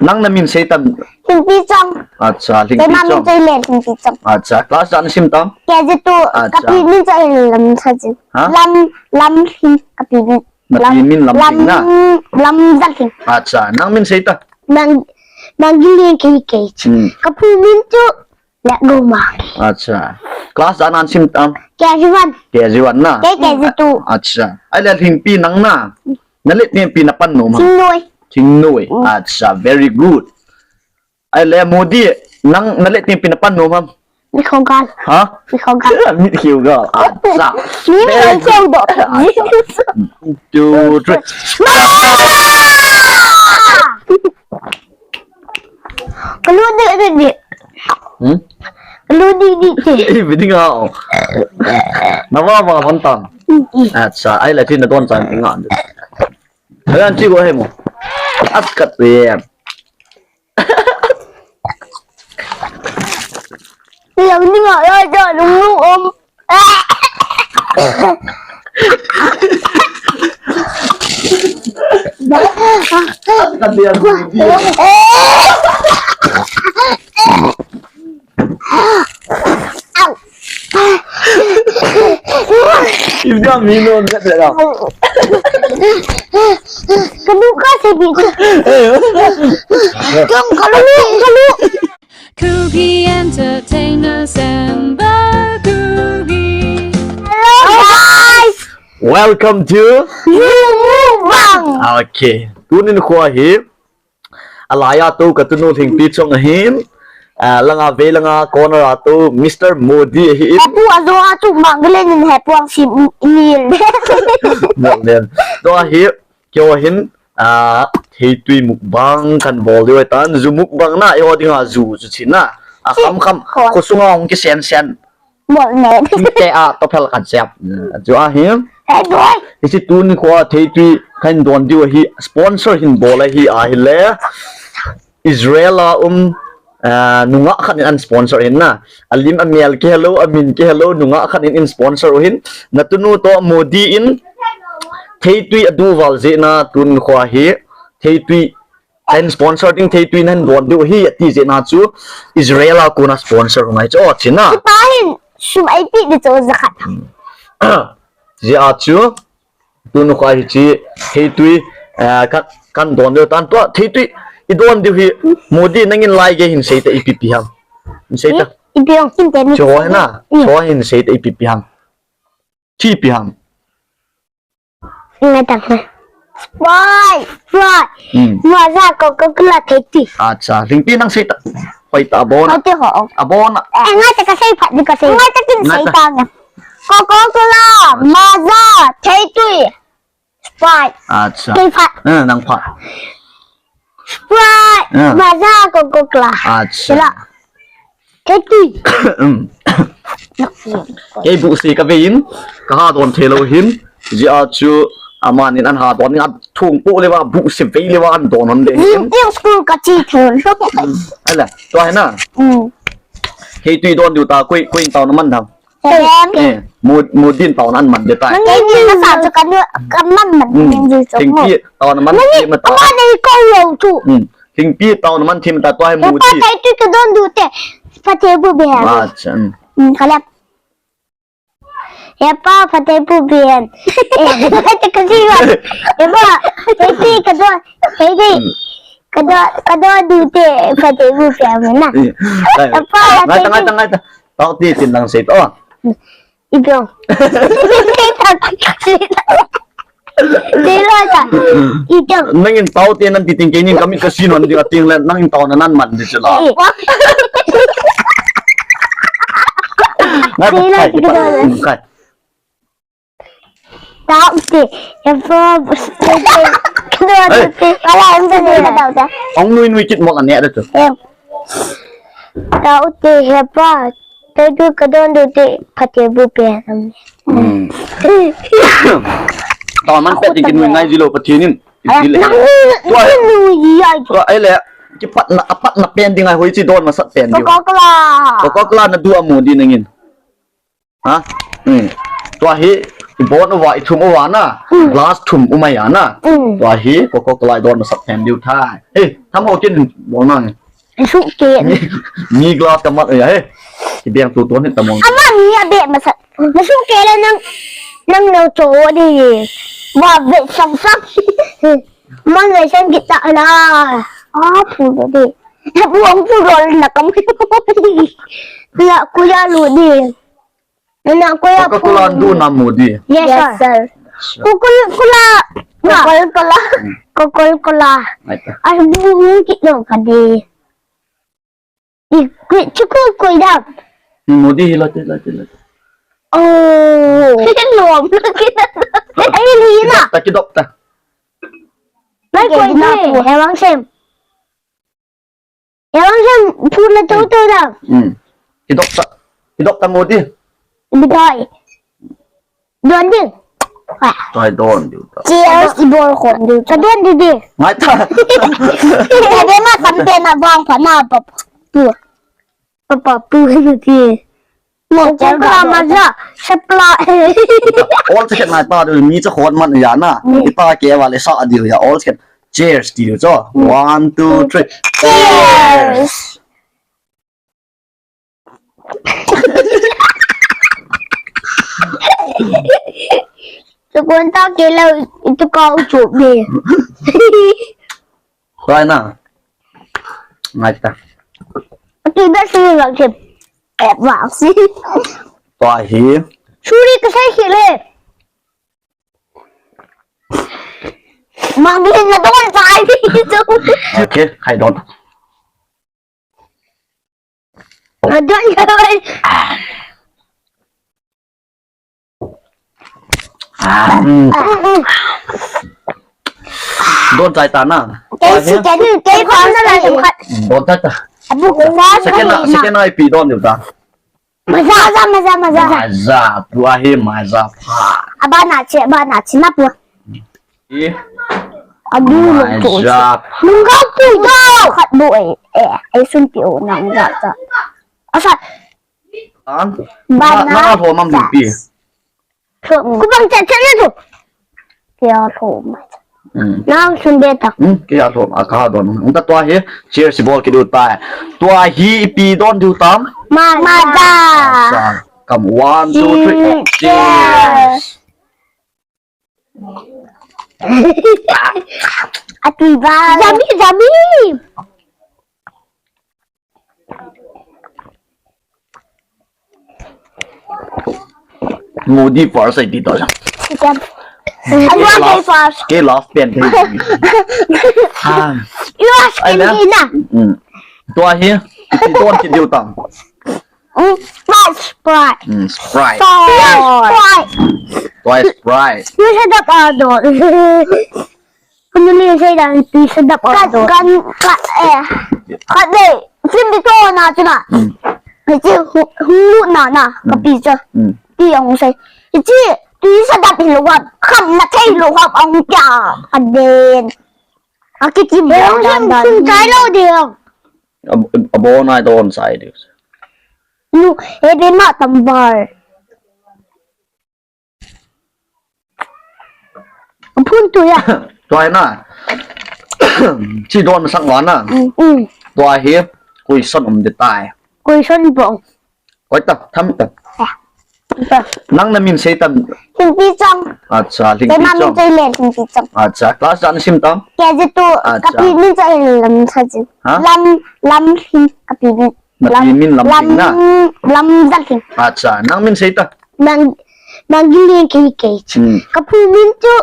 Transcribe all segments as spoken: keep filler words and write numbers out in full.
Nang na min sei tan. Lhingpi Chong. Acha, Lhingpi Chong. Keima min chu ahile Lhingpi Chong. Acha, class ijat na sim tam? K G two. Acha. Kapi min chu ahile Lamthajen. Ha? Lam, Lamlhing kapi min. Napi min Lamlhing na? Lam, Lamlhing. Acha, nang min sei tan. Mang, Manggilen K K. Hmm. Kapu min chu Lhagoma. Acha. Class ijat na sim tam? K G one. K G one na? Kei K G two. Acha. Ahile Lhingpi nang na. Na let tengpi na pan nom ham? Thingnoi. Thingnoi. Mm. Acha, very good. Ahile Modi, nang na let tengpi na pan nom ham? Mikhongal. Ha? Mikhongal. Mikhongal. Acha. Very good. Acha. One, two, three. Kalu di, di, di. Hmm? Kalu di, di, di. Eh, biding ah. Nawa, wa, wa, tan. Acha, ahile, tin na don chan, nga. Ayan, chigo, hemo. Askat, eh. Yang ni nga, ya, ya, lung, lung, om. If you don't mean no, that, that, that. Kalu ka se bi. Kalu, kalu. Kuki Entertainers and the Kuki. Hello, guys. Welcome to Mukbang. Okay. Tunin kho hi. Alai a tou katunu Lhingpi Chong ahin. Ah, langa vei langa corner a tou Mister Modi ahin. Apu ajo a chu Manggilen in hepu ang si nil. Manggilen. Tua hi. Keiho hin, ah, theitui mukbang kan bol diu ahitan, ju mukbang na, eiho dinga ju, ju chu na. A kham kham, khosunga hung kisen sen. Bol ne. Te a, to phel kan sep. Ju ahi. Hiche tuni kho a theitui kan don diu ahi, sponsor hin bol ahi ahile. Israel a um, ah, nungah khat in an sponsor hin na. Alim amel kihelou, amin kihelou, nungah khat in in sponsor u hin. Natunu toh Modi in theitui adu val jeh na tun kho hi. Theitui kan sponsor ding theitui nan don diu ahi ati jeh na chu Israel a kona sponsor u ngai chu o china. Kipa hin sum eipe di chu jakhat. Jeh a chu Tunu kho hiche, theitui, eh, kan, kan don diu tan tua, theitui, i don diu hi, Modi nangin lai gei hin sei ta ipi ipi ham. Hin sei ta. Ipi ong kin te ni. Cho na, cho hin sei ta ipi ipi ham. Chi ipi ham. Ngai ta. Fry, fry. Hmm. Maza Coca-Cola theitui. Acha, Lhingpi nang sei ta. Pai ta abon. Pai ti ho. Abon. Eh, ngai ta ka sei phat ni ka sei. Ngai ta kin sei ta nga. Coca-Cola, Maza, theitui, Sprite. Acha. Kei phat. Eh, nang phat. Sprite, eh. Maza, Coca-Cola. Acha. Sila. Theitui. Um. Kei bu si ka vei in, ka ha don thei lou hin, jeh a chu, amanin an ha don, a thung po le va, bu si vei le va, an don hon le hin. Yin tiang school ka chi thei lou. Um. Ala, tua hi na. Um. Theitui don diu ta, koi, koi in tao na man tham. Seven. Eh, Mo-, Modi in tao nan man de tai. Nang ni ka sa chu ka nu, ka man man. Hmm. Nang ni chu. Thingpi tao na man. Nang ni, thim ta. Ama nei ko lo chu. Hmm. Thingpi tao na man thim ta tua hi Modi. Hepa theitui ka don diu te. Phattheibubihen. Acha. Hmm. Hmm, ka lep. Hepa phattheibubihen. Eh, ka si wa. Hepa, theitui ka don, theitui. Hmm. Ka don, ka don diu te, phattheibubihen na. Eh, hepa, ngai ta, ngai ta, ngai ta. Tao ti tin lang sei to. Ipi ong. Sei lou ta. Ipi ong. Nangin tao te nan ti ting keinin kamit ka si non ding a ting le nangin tao na nan man di chu la. Eh. Ngai ta, sei lou kai, ti kai. Kai. Tao te, hepa, tao te, tao te. Ala, em te, tao te. Ong nui nui kit mo ka ne da tu. Em. Tao te, hepa, tao tu ka don tu te, phattheibubihen. Hmm. Tao man pe ti kin nui ngai ji lou Pathen in. Ala, nang, tua, nang nui ai. Tua, ai le, kipatna, apatna pen ding ai hoi chi don masat pen ding. Coca-Cola. Coca-Cola na du a Modi nangin. Ha? Hmm. Tua hi, Ibon uva, ithum uva na. Mm. Glass thum umai a na. Mm. Tua hi, Coca-Cola idon masat phen diu tai. Hey, tham ho kin bol nang. Suhkeh. Mi, mi glass kamat uya, hey. Kibeng tu tuan hin tamong. Ama mi abeh masat. Nasuhkeh le nang, nang neo cho di. Wa beh sang sang. Mang ngai sang kita la. Ah, phu lo di. Buang phu lo na kam. La kuya lo di. Na kuya Coca-Cola phu. Du na Modi. Yes, sir. Coca-Cola. Coca-Cola. Hmm. Coca-Cola. Ai ta. Ai bu ki lo ka di. I, kui, chuku kui dam. Modi hi lati, lati, lati. Oh. Lom lagi. Ai, li na. Kidok ta, kidok ta. Mai kui na. Hewang sem. Hewang sem, phu na to to dam. Hmm. Kidok ta. Kidok ta Modi. Bidai. Don ding. Ai, don ding ta. Cheers, ibol khom ding. Ka don ding ding. Ngai ta. Ka don ma sam te na bang pha na pa pu. Pa pa pu ni ti. Mo ka ma ja. Sapla. All second ngai ta ding, mi cha khot man ya na. Mm. Ita ke wa le sa ding ya all second. Cheers ding cho. Mm. One, two, three. Cheers. Tukon ta ke lau, itu kau chup ni. Kau na. Ngai ta. Ati da si lau chip. Eh, wa si. Tua hi. Suri ka sai si le. Mang din na don sai di tu. Okay, khai don. Na don sai. Ah, hmm. Don sai ta na. Kei si kei ni, kei pa na la yu khat. Don sai ta. Abu ko pa. Second na, second na ipi don diu ta. Maza, maza, maza, maza. Maza, tua hi maza pha. Abana che, abana che na pu. Eh. Abu lo tu. Maza pha. Nungau tu do. Khat bu eh. Eh, ai sun pi o nang za za. Asa. An? Bana. Na, na ho mam pi. Ku bang cha cha na tu. Kei a lhom. Hmm. Nang sun be ta. Hmm, kei a lhom, a ka don. Ung ta tua hi, cheers bol kit diu tai. Tua hi ipi don diu tam? Ma, maza. Maza. Come, one, two, three. Hmm, cheers. Cheers. Ati ba. Yummy, yummy. Modi first ai ti to. Second. Kei last, kei last pen thei. Ha. You ask me na. Hmm. Tua hi, ipi don kit diu tam? Hmm, Sprite, Sprite. Hmm, Sprite. Sprite. Tua hi Sprite. You said that, uh, don. Kanu ni sei dan tui sa dap a don. Kan, kan, eh. Khat le, film di to na chu na. Hmm. Hichi hu, hu na na, hmm, ka pi cha. Hmm. Ti ang sei. Hichi, tui sa dap hi lo wa, kham na thei lo wa ang kya. Ka den. A ki kim dan dan dan. Sun chai lo di ang. Ab-, ab-, abo na don sai di. Nu, e be ma tam bar. Phun tu ya. Tua hi na. Chi don sak wa na. Mm, mm. Tua hi question um de tai. Question bong. Oi ta, tham ta. Ya. Ta. Nang na min sei ta. Lhingpi Chang. Acha, Lhingpi Chang. Kei ma min sei le Lhingpi Chang. Acha, class jan sim ta. K G two. Acha. Ka pi min sei Lamsajin. Ha? Lam, Lamlhing ka pi min. Na pi min Lamlhing na? Lam, Lamjalhing. Acha, nang min sei ta. Nang, nang gilin kei kei. Hmm. Ka pu min chu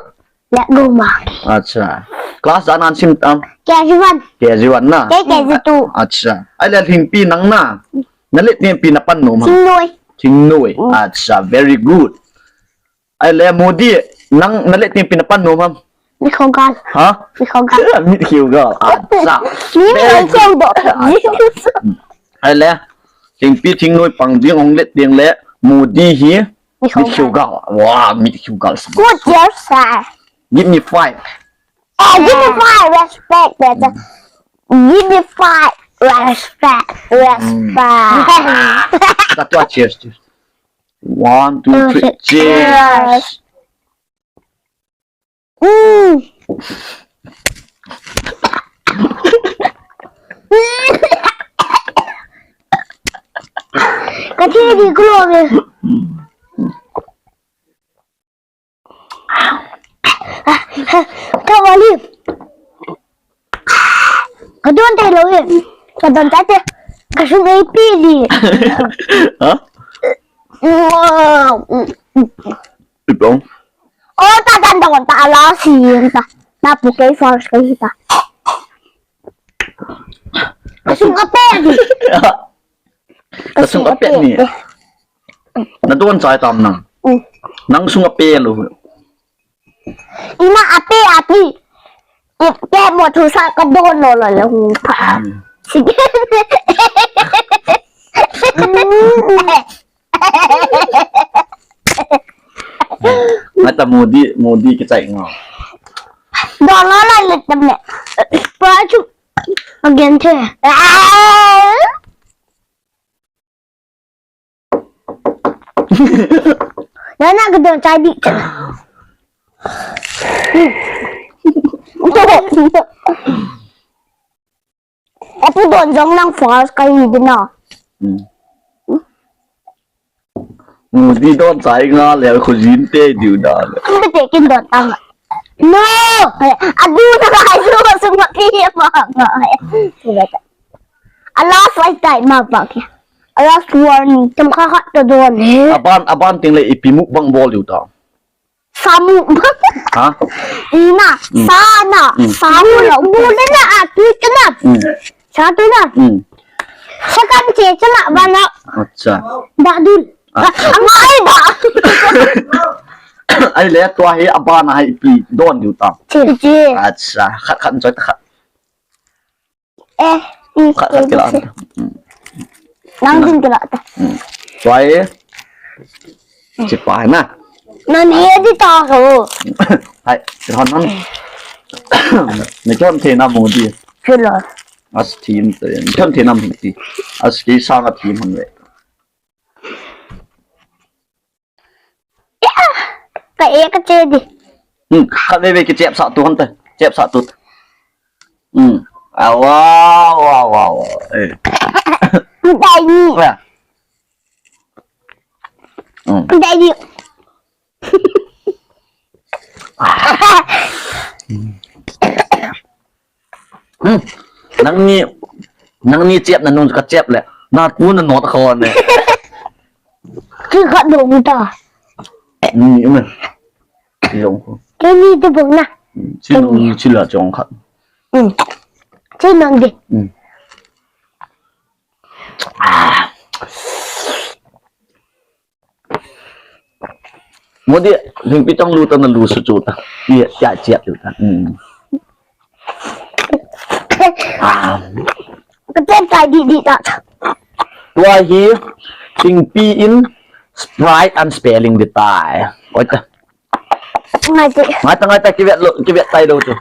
Letgomang. Acha. Class jan nan sim tam? K G one. K G one na? Kei K G two. Acha. Ahile Lhingpi nang na. Na let teng pi na pan nom ham? Thingnoi. Thingnoi. Hmm. Acha, very good. Ahile Modi, nang na let teng pi na pan nom ham? Mitkhogal. Ha? Mitkhogal. Mitkhogal. Acha. Mi mi keu do. Acha. Ahile, Lhingpi Thingnoi pang ding hung let teng le, Modi hi Mitkhogal. Mitkhogal. Wow, Mitkhogal. Good girl, sir. Give me five. Eh, give me five. Respect, brother. Give me five. Respect. Respect. Mm. Cheers, cheers. One, two, three. Cheers. Cheers. Hmm. Ka thi di kulo ve. Ka wali. Ka don tai lou e. Ka don tai te. Ka sung ei pi di. Ha? Ipong. O ta dan don ta ala si ta. Na pu kei first kei ta. Ka sung a pe di. Ka sung a pe ni. Na don chai tam nang. Nang sung a pe lou. Ima ape api. Ke mo thu sa ka don lo lo lo hu pha. Sige. Mata modi modi ke chai ngo. Don lo lo le tam le. Pa chu. Again the. Nana ka don chai di. Apu don jong nang first kai di na. Modi don chai nga le khu jin te diu da le. Mbe te kin don tang. No. Adu na lai su su ma pi ma. Ala fight tai ma pa ke. Ala suar ni tam kha kha to don he. Aban aban ting le ipi mukbang bol diu ta. Sa mukbang. Ha? Ina, sa na, sa mu lo, mu le na, a, tu ke na. Sa tu na. Sa kan che che na, ba na. Acha. Ba dul. Acha. Ngai ba. Ai le tua hi aban a hi pi don diu ta. Che che. Acha, khat khat choi ta khat. Eh, khat khat kila. Nang din kila ta. Tua hi. Chipa na. Nan hi di ta ho. Hai, hon nan. Ni kon the na mu di. Kila. As team te. Kon the na mu di. As ki sa na team hon le. Ka e ka che di. Hmm, kha ve ve ki chep sa tu hon te. Chep sa tu. Hmm. A wa wa wa wa. Eh. Dai ni. Ya. Hmm. Dai ni. Hmm. Nangni, nangni chep na nung ka chep le. Na ku na not kho ne. Ki khat dong ta. Ni me. Ki dong ko. Ke ni te bong na. Chi nong chi la chong khat. Hmm. Chi nong de. Hmm. Ah. Modi, lingpi tang lu ta na lu su chu ta. Ni ya chia lu ta. Hmm. Ah. Ka chen tai di di ta. Tua hi, lingpi in Sprite an spelling di tai. Oi ta. Ngai te. Ngai ta, ngai ta, kivet lo, kivet tai lo chu.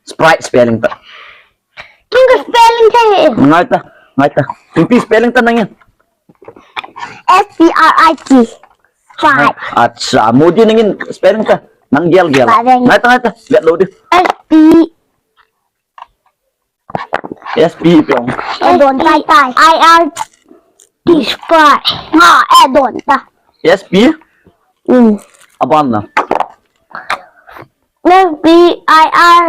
Sprite spelling ta. King ka spelling te. Ngai ta, ngai ta. Lingpi spelling ta nang ya. S P R I T. Sprite. Acha, Modi nangin spelling ta. Nang gel gel. Ngai ta, ngai ta. Get lo di. S P. S P pong. Eh, don tai tai. I R T Sprite. Nga, eh, don ta. S P? Hmm. Aban na. S P I R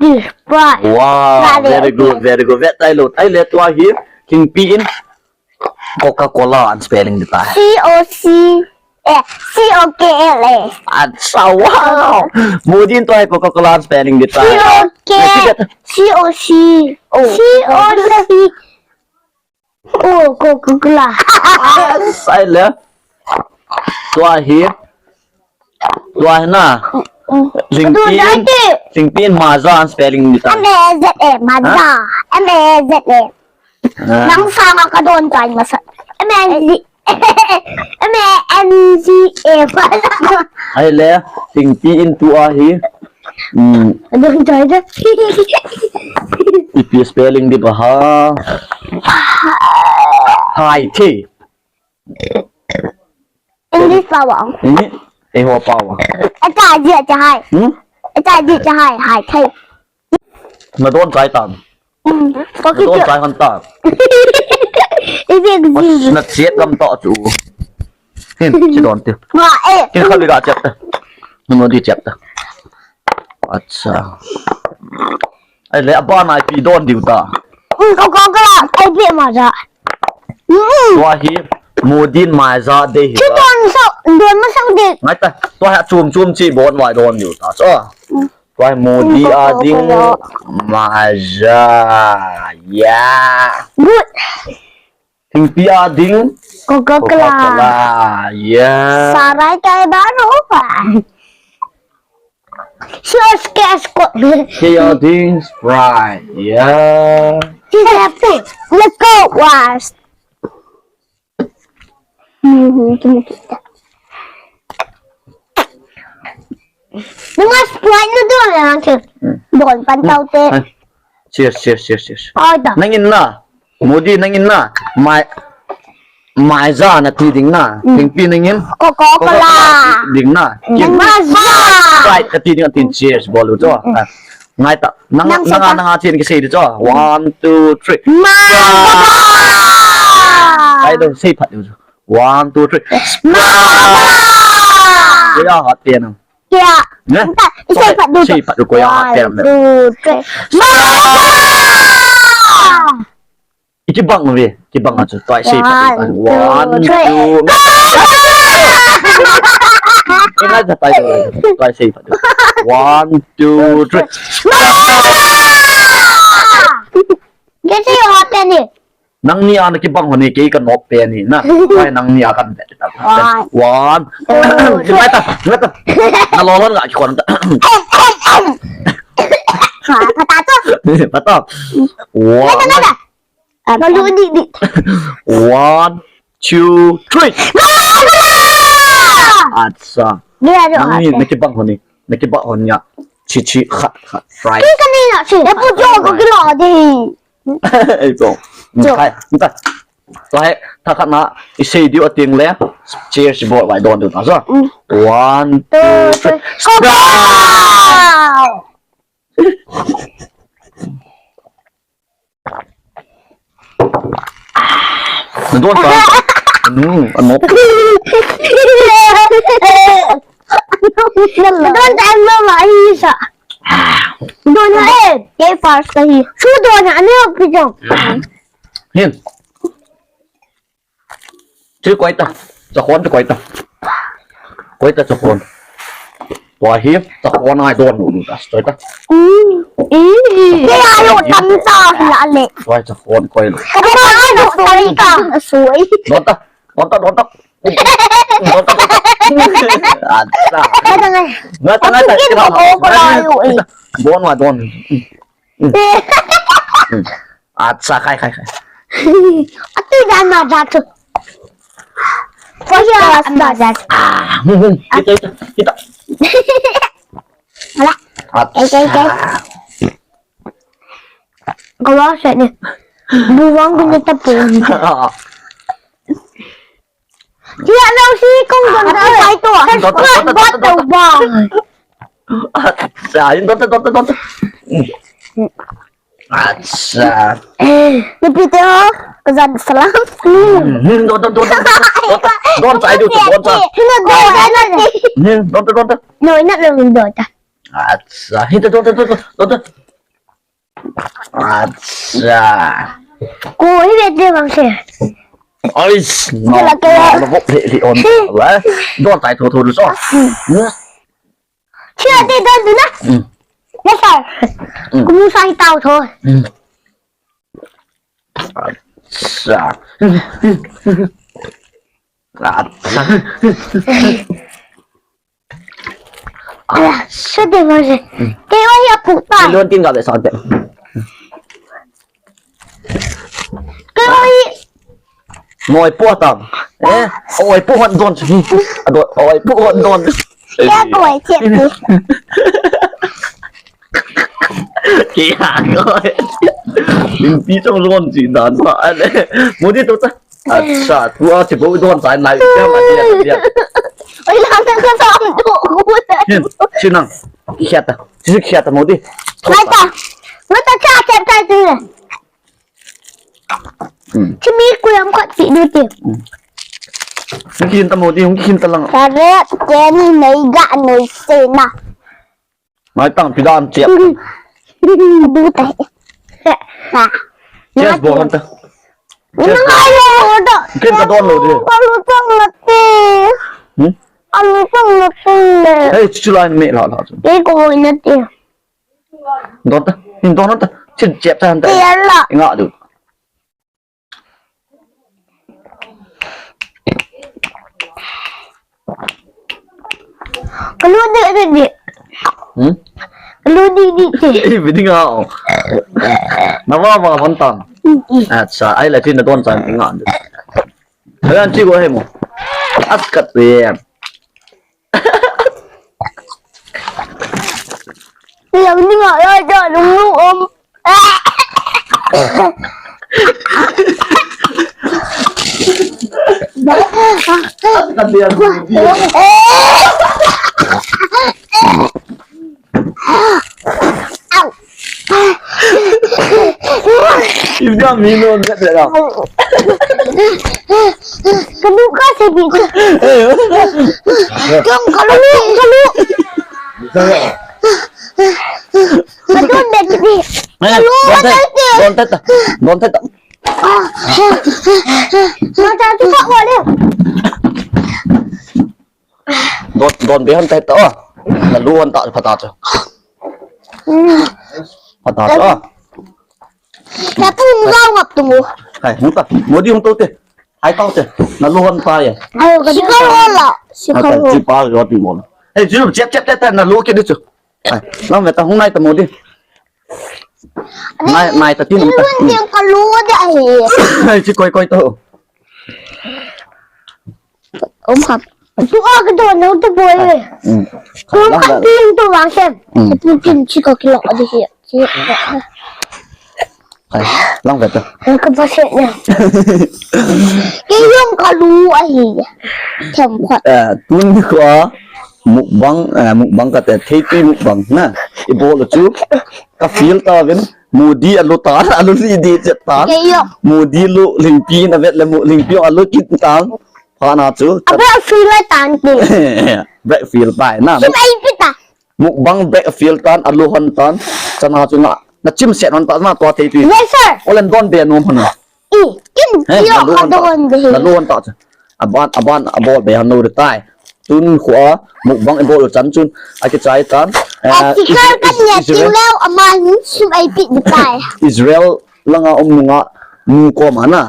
T Sprite. Wow, very good, very good. Vet tai lo. Tai le tua hi. King pi in. Coca-Cola an spelling di ta. C O C, eh, C O K L A. Acha, wow. Modi in tua Coca-Cola an spelling di ta. C O K, C O C. Oh. C O C. Oh, Coca-Cola. Acha le. Tua hi. Tua hi na. Lingpi in, lingpi in Mazda an spelling di ta. M A Z A, Mazda. M A Z A. Nang sanga ka don tai masa. M A Z A. M A N Z A. Ai le, lingpi in tua hi. Hmm. Don tai da. Ipi spelling di ba ha. Hai the. English pa wa. Ini. Ei ho pao a. Ata dia cha hai. Hmm? Ata dia cha hai, hai thei. Na don chai tam. Hmm. Na don chai han tam. Ibe ji. Na chet gam to chu. Hin, chi don ti. Ma e. Hin kha bi ga chet ta. Mun di chet ta. Acha. Ai le, abana ipi don diu ta. Hmm, Coca-Cola, ai pi Maaza. Hmm. Tua hi, Modi in Maaza dei hi. Chu don so, don ma so de. Ngai ta, tua hi chum chum chi bon vai don diu ta. So. Hmm. Tua hi Modi a ding Maaza. Yeah. Good. Thingpi a ding Coca-Cola. Coca-Cola. Yeah. Sarai kai ba ro pa. Cheers, cash ko. Kei a ding Sprite. Yeah. Let's go, was. Nunga Sprite na don na lang. Hmm. Don pan tau te. Cheers, cheers, cheers, cheers. Ai ta. Nangin na. Modi nangin na. Mai, Maaza nati ding na. Hmm. Thingpi nangin. Coca-Cola. Coca-Cola ding na. Maaza. Sprite kati ding atin cheers bol u cho. Hmm. Ah. Ngai ta. Nang, nang nanga, nanga chen kisei di cho. One, two, three. Maaza. Ai do sei phat di cho. One, two, three. Maaza. Koi a hat pen. Koi a. Ne? Sei phat di cho. Sei phat di koi a hat pen. One, two, three. Maaza. Iki bang ve, iki bang a chu, tua sei phat. One, two, three. One, two, three. Ina ja tai, tua sei phat. One, two, three. Kei sei yo ha pe ni. Nangni a na kibang ho ni, kei ka nok pe ni na. Tua nangni a kan bet ta. One. One. Two, three. Ngai ta, ngai ta. Na lo lo nga ki kon ta. Pata to. Pata. One. Ngai ta, ngai ta. Ah, malu di, di. One, two, three. Acha. Nangni, na kibang ho ni. Na kibang ho ni a. Chi, chi, khat, khat, fry. Ki kani na chi. E pu jo ko kilo di. Ei pu. Kai, kai. Lai, tha khat na, i sei diu a ting le. Cheers bol vai don diu ta so. Mm. One, two, three. Sprite! Na don ta. Nu, ano. Na don ta, ano ma isa. Don na e, kei first kahi. Su don na, ano pijong. Hin. Chu koi ta. Chakhon chu koi ta. Koi ta chakhon. Tua hi chakhon ai don nu ta. Koi ta. Mm. Mm. Kei a lo tam ta la le. Tua chakhon koi lo. Ka ba ai lo soi ka. Soi. Don ta. Don ta, don ta. Don ta, don ta. Acha. Ka ta ngai. Nga ta, nga ta. Ka ko ko la yo e. Don wa don. Mm. Acha, khai, khai, khai. Ati dan ma da tu. Ko ya ma da. Ah, hmm, hmm. Kita, kita, kita. Ala. Acha. Kai, kai, kai. Ko wa se ni. Buwang ko ni ta pu. Hiya, nang si kong don ta. Ito, ito, ito, ito, ito, ito. Acha, yun, don ta, don ta, don ta. Acha. Eh, ni pite ho, kazan salam. Hmm, don ta, don ta, don ta. Don ta, don ta, don ta. Hina don ta, don ta. Hmm, don ta, don ta. No, ina don ta. Acha, hita, don ta, don ta, don ta. Acha. Ko hi ve te bang se. Ais, no, no, no, no, on. La, don tai tho tho du so. Chia te don du na. Mm. Na sa. Mm. Kumu sa hi tao tho. Mm. Acha. Acha. Ala, so de mo se. Kei o hi a pu ta. Lon tin ga be sa te. Kei o hi. Moi po tam. Eh, oi po hon don. Ado, oi po hon don. Kei ko ai che pu. Kei ha ko. Pi chong lon ji dan pa ale. Mo di to ta. Acha, tua chi bo don sai nai, tia ma tia, tia. Oi, la, Ka sam tu ku ta. Hin, sinang. Kikhia ta. Sisi kikhia ta mo di. Mai ta. Mai ta cha cha ta tu. Hmm. Chimi ku yam khat si du ti. Hmm. Hung kikhin ta mo di, hung kikhin ta lang. Ka re, ke ni nei ga nei se na. Mai tang pi dan chep. Du tai. Ha. Yes, bo han ta. Ni ngai lo da. Ken ka don lo di. Ka lu tang na ti. Hmm? Ka lu tang na ti. Hey, chu chu lai me la la chu. Ke ko na ti. Don ta. Hin don ta. Chin chep ta han ta. Ti la. Nga du. Kalu di di di. Hmm? Kalu di di di. Eh, biding ah. Na wa wa van tan. Acha, ai la tin na don chan nga. Ayan chi go he mo. Askat ye. Yang ni ngah lai cha lung lung om. If you mean no, that that. Kalu ka se di. Jom kalu, kalu. Kalu de di. Kalu. Don't take, don't take, don't take. Mata tu tak boleh. Don, don be han ta ta. Na lu han ta pha ta chu. Hmm. Pha ta chu. Ta tu mu ga ngap tu mu. Hai, mu ta. Mo di hung to te. Hai tao te. Na lu han ta ye. Ayo, ka di ka la. Si ka lu. Chi pa yo ti mo. Hey, ji lu chep chep te te na lu ke di chu. Ai, lang ve ta hung nai ta mo di. Nai, nai ta tin ta. Ni ka lu de ai. Ai, chi koi koi to. Om hap. Tu a ka do no tu boy. Hmm. Tu ka tin tu wang sem. Hmm. Tu tin chi ka kilo di hi. Ai, lang ve ta. Ka ba se ne. Ke yong ka lu ai. Them khat. Eh, tun kho. Mukbang, eh, mukbang kate, theitui mukbang na. I bol chu, ka feel ta vin, Modi a lu ta, a lu li di chet ta. Kei yo. Modi lu lingpi na vet le mu lingpi a lu kit tan. Pha na chu. A black feel tan ti. Black feel pai na. Sim ai pi ta. Mukbang black feel tan, a lu han tan. Chana chu na. Na chim set han ta na tua theitui. Yes, sir. Olen don be nom han. I, kin, eh, yo, na lu han ta, ka don de. Na lu han ta chu. Aban, aban, abol be han lo de tai. Tun kho a, mukbang i bol chan chun, a kichai tan. Eh, Israel, kan ya Israel, ting leo, aman sum ai pi de tai. Israel langa um nunga, nu ko ma na.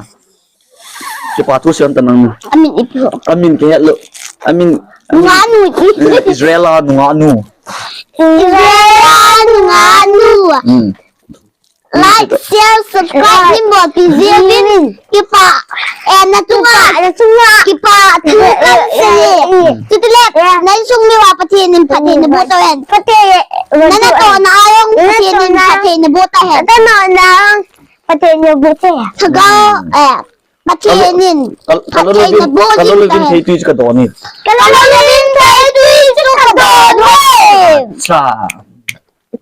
Kipa thu sian ta nang. Amin ipi ho. Amin ke lo. Amin, amin. Nunga nu ti. Eh, Israel a nunga nu. Israel a nunga nu. Hmm. Like, share, subscribe, ni mo ti zia min. Kipa, eh, na tunga, na tunga. Kipa, tu kan se. Tutile, na sung ni wa Pathen in phattheina boh tau hen. Phattheina, na na to na ayong Pathen in phattheina boh tau hen. Na na ayong Pathen in boh tau hen. Thagau, eh, Pathen in phattheina boh tau hen. Kalolo vin thei tui chu ka don e. Kalolo vin thei tui chu ka don e. Cha.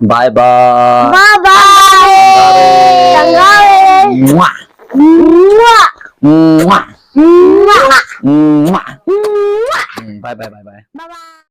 Bye bye. Bye bye. Tangale. Mwah. Mwah. Mwah. Mwah. Mwah. Mwah. Mm, bye bye, bye bye. Bye bye.